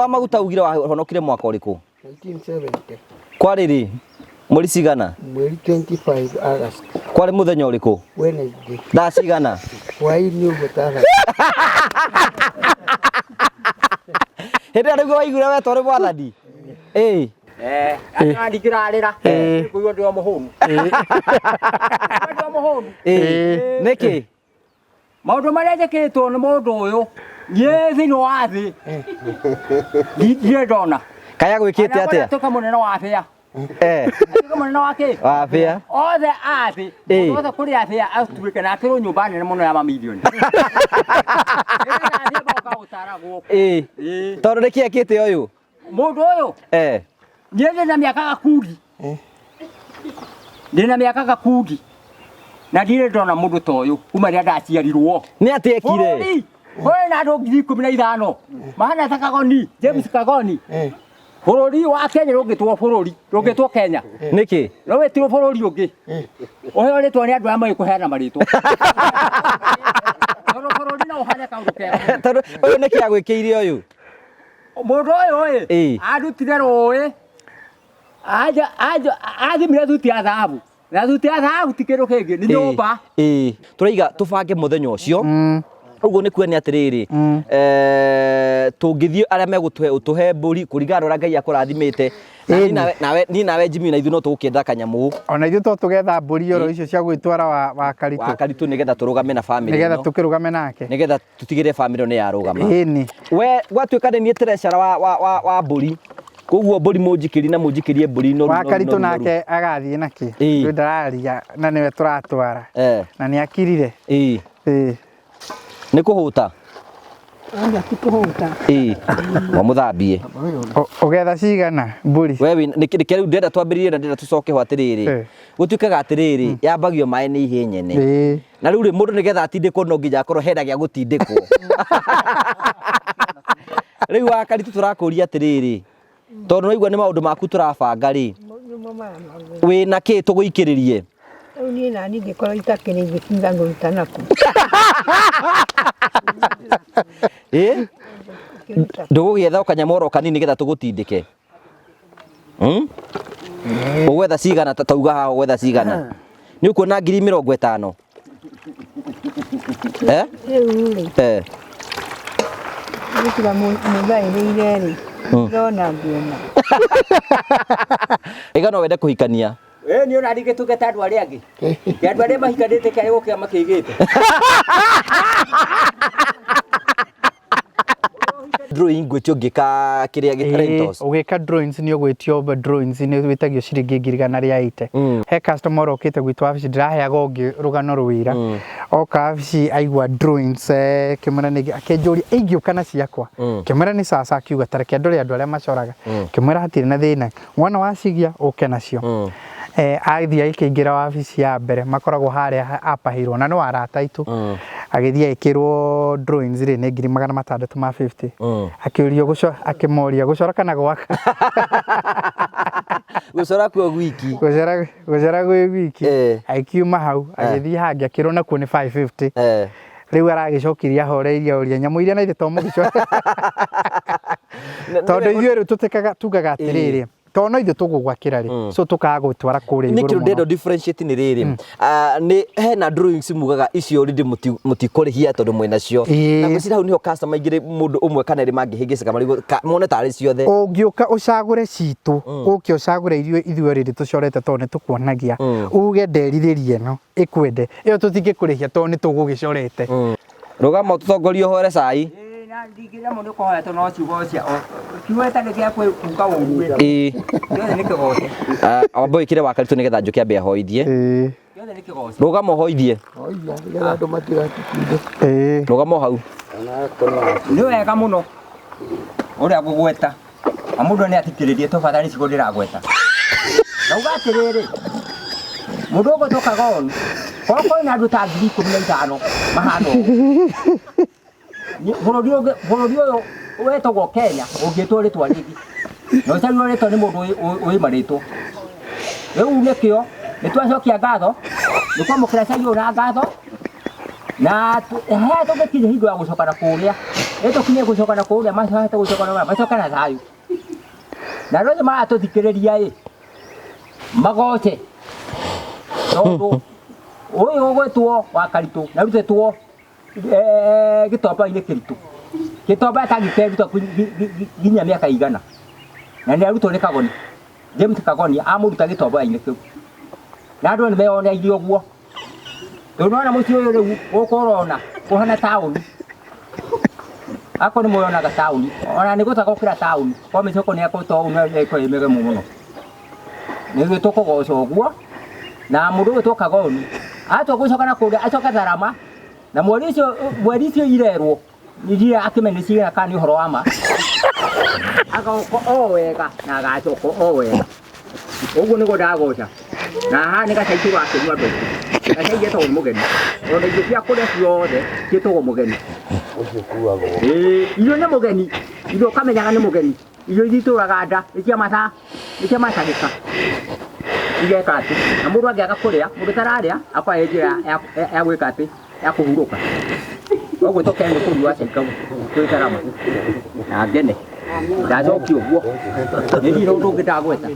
Wa maguta ugire wahonokire mwaka ũrĩkũ? 1970. Kwarĩ rĩ? Mweri cigana? Mweri 25 August. Kwarĩ mũthenya ũrĩkũ? Wednesday. Thaa cigana? Hwaĩ-inĩ ũguo ta thaa. Hĩndĩ ĩyo nĩguo waiguire wetwo nĩ mwathani? Ĩĩ. Eh, ata ndikirarira kuigua ndi o muhunu. Ndi o muhunu. Ĩĩ. Nĩkĩ? Maũndũ marĩa njĩkĩtwo nĩ mũndũ ũyũ niĩ thĩinĩ wa thĩ ndirĩ ndona. Kaya gwĩkĩte atĩa? Atuĩka mũnene wa bĩa. Eh. Atuĩka mũnene wa kĩ? Wa bĩa. Othe a thĩ. Ĩĩ. Mũndũ wothe kũrĩ a bĩa atuĩke na akĩrwo nyũmba nene mũno ya mamirioni. Nĩgetha athiĩ magoka gũtara gũkũ. Ĩĩ. Ĩĩ. Tondũ nĩkĩ ekĩte ũyũ? Mũndũ ũyũ Eh. niĩ ndĩ na mĩaka gakundi. Ndĩ na mĩaka gakundi. Na ndirĩ ndona mũndũ ta ũyũ kuma rĩrĩa ndaciarirwo. Nĩ atĩa ekire? Bũrũri ũrĩ na andũ 15,000 mahana ta Kagoni, James Kagoni. Bũrũri wa Kenya ndũngĩtwo bũrũri, ndũngĩtwo Kenya. Nĩkĩ? No wĩtirwo bũrũri ũngĩ. Ũheo rĩtwa nĩ andũ arĩa moĩ kũheana marĩtwa. Tondũ bũrũri no ũhane kaũndũ kega. Tondũ ũyũ nĩkĩ agwĩkĩire ũyũ? Mũndũ ũyũ Ĩĩ. ĩ, andutire rũĩ, athimire thuti ya thahabu. Na thuti ya thahabu ti kĩndũ kĩngĩ, nĩ nyũmba. Ĩĩ. Tũraiga tũbange mũthenya ũcio. Ũguo nĩ kuona atĩrĩrĩ, tũngĩthiĩ arĩa megũtũhe ũtũhe mbũri kũringana na ũrĩa Ngai akũrathimĩte. Na niĩ nawe niĩ nawe Jimmy na ithuĩ no tũgũkĩenda kanyamũ Ona ithuĩ to tũgetha mbũri oro icio cia gwĩtwara wa wa Karitũ Karitũ nĩgetha tũrũgame na bamĩrĩ nĩgetha ĩno. tũkĩrũgame nake. Nĩgetha tũtigĩrĩre bamĩrĩ ĩno nĩ yarũgama. Ĩni. We gwatuĩka nĩ niĩ treasurer wa mbũri. Koguo mbũri mũnjikĩrie na mũnjikĩrie mbũri noru Wa noru Karitũ noru noru. nake agathiĩ nakĩ? Ĩĩ. Rĩu ndararia na nĩwe tũratwara. Eh. Na nĩ akirire. Ĩĩ. Ĩĩ. Nĩ kũhũta? Anja ti kũhũta. Ĩĩ. Wamũthambie. Ũgetha cigana mbũri? We wĩ nĩkĩ rĩu ndĩrenda twambĩrĩrie na ndĩrenda tũcoke ho atĩrĩrĩ. Eh. Gũtuĩkaga atĩrĩrĩ, yambagio maĩ nĩ ihĩĩ nyene. Ĩĩ. Na rĩu rĩ mũndũ nĩgetha atindĩkwo no nginya akorwo hena gĩa gũtindĩkwo. Rĩu wa Karitũ tũrakũria atĩrĩrĩ, tondũ nĩwaigua nĩ maũndũ maku tũrabanga rĩ, Nĩmo maya maguo. wĩna kĩ tũgũikĩrĩrie? Rĩu niĩ nani ingĩkorwo itakĩrĩ ingĩtinda ngũruta nakũ. Ĩ? Ngĩruta. Ndũgũgĩetha o kanyamũ oro kanini nĩgetha tũgũtindĩke? Hmm? Ũgwetha cigana ta tauga haha ũgwetha cigana? Nĩ ũkuona 50,000? Eh? Rĩu rĩ, Eh. nĩ tiga mũthaĩrĩire rĩ, ndona ngĩona. Ĩga no wende kũhikania? Ĩ niĩ ona ndingĩtuĩka ta andũ arĩa angĩ. Ti andũ arĩa mahikanĩtie kĩarĩ gũkĩa makĩigĩte. Drawing ngwĩtio ngĩka kĩrĩa gĩ rentals. Ũgĩka drawings nĩ ũgwĩtio drawings nĩ wĩtagio ciringi 180,000. He customer ũrokĩte gwitũ wabici ndĩraheaga ũngĩ rũgano rwĩra. Oka wabici aigua drawings kĩmwĩra nĩ akĩnjũria ingĩũka na ciakwa. Kĩmwĩra nĩ sawa sawa akiuga ta reke ndore andũ arĩa macoraga. Kĩmwĩra hatirĩ na thĩna. Wona wacigia ũke nacio. Athiĩ agĩkĩingĩra wabici ya mbere makoragwo harĩa Upper Hill na nĩ wa arata aitũ. Agĩthiĩ agĩkĩrwo drawings rĩ nĩ 650,000. Akĩũrio gũcora akĩmoria gũcora kana gwaka. Gũcora kuo gwiki. Gũcora gũcora gwĩ wiki. Eh. Agĩkiuma hau agĩthiĩ hangĩ akĩrwo nakuo nĩ 550. Eh. Rĩu aragĩcokirie ahoreirie oria nyamũ iria na ithe to mũgĩcora. Tondũ ithuĩ rĩu tũtĩkaga tugaga atĩrĩrĩ tondũ no ithuĩ tũgũgwakĩra rĩ so tũkaga gũtwara kũrĩa Nĩ igũrũ kĩndũ ndĩrenda mũno. differentiate nĩ rĩrĩ. Nĩ hena drawings mugaga icio already mũtikũrĩhia tondũ mwĩnacio. Ĩĩ. Na ngwĩciria hau nĩho customer aingĩ mũndũ ũmwe kana erĩ mangĩhĩngĩcĩka marigwo mone tarĩ ciothe. Ũngĩũka ũcagũre citũ ũke ũcagũre iria ithuĩ already tũcorete tondũ nĩ tũkuonagia uge nderirĩria ĩno ĩkwende ĩyo tũtingĩkũrĩhia tondũ nĩ tũgũgĩcorete. Rũgama ũtũtongorie ũhore cai. Ĩ, na ndingĩremwo nĩ kũhoya tondũ no ciugo cia kiugo gĩtarĩ gĩa kuga ũru Ĩĩ. Gĩothe nĩ kĩgoce. Wamba wĩkĩre wa Karitũ nĩgetha njũke ambe ahoithie. Ĩĩ. Gĩothe nĩ kĩgoce. Rũgama ũhoithie. Oiya, nĩgetha andũ matigatũtinde. Ĩĩ. Rũgama o hau. Nĩ wega mũno ũrĩa ngũgweta. Na mũndũ nĩ athikĩrĩrie to bata nĩ ciugo ndĩragweta. Ndauga atĩrĩrĩ, mũndũ ũgwĩtwo Kagoni, korwo kwĩna andũ ta 15,000 mahana ũũ, bũrũri ũngĩ bũrũri ũyũ wetagwo Kenya ũngĩtwo rĩtwa rĩngĩ. Na ũcarirwo rĩtwa nĩ mũndũ wĩ marĩtwa. Rĩu nĩkĩo nĩ twacokia ngatho, nĩ kwamũkĩra cai ũyũ na ngatho, na harĩa tũngĩkinya hingo ya gũcoka na kũrĩa. Ĩtũkinye gũcoka na kũrĩa macoke gũcoka na macoke na thayũ. Na andũ othe maratũthikĩrĩria ĩ magoce tondũ ũyũ ũgwĩtwo wa karitũ na arutĩtwo gĩtomba-inĩ kĩritũ gĩtomba atangĩkeruta nginya mĩaka igana na nĩ arutwo nĩ Kagoni James Kagoni amũruta gĩtomba-inĩ kĩu na andũ nĩ meyoneire ũguo rĩu nona mũciĩ ũyũ rĩu gũkũ ũrona kũhana taũni akorwo nĩ mũyonaga taũni ona nĩ gũta gũkĩra taũni kwa mĩcoko nĩ yakwo taũni ĩkorwo ĩ mĩgemu mũno nĩguo tũkũgoca ũguo na mũndũ ũgwĩtwo Kagoni atua gũcoka na kũrĩa acoke Tharama na mweri ũcio mweri icio irerwo iria akĩmenya nĩ cigana kana nĩ ũhoro wa ma agoka o wega na agacoka o wega ũguo nĩguo ndagoca na haha nĩ gacai tũrakĩnyua andũ aitũ gacai getagwo nĩ mũgeni ona irio cia kũrĩa ciothe ciĩtagwo mũgeni Ũcio ũkuagwo. Ĩĩ, irio nĩ mũgeni irio ũkamenyaga nĩ mũgeni irio iria itũraga nda nĩ cia mathaa nĩ cia matagĩka igeka atĩ na mũndũ angĩaga kũrĩa mũndũ ũtararĩa akoragwo ĩ njĩra ya gwĩka atĩ ya kũhurũka koguo tũkene nĩ kũnyua cai kau twĩ Tarama na ngene ndacokia ũguo nĩ ndirĩ ũndũ ũngĩ ndagweta.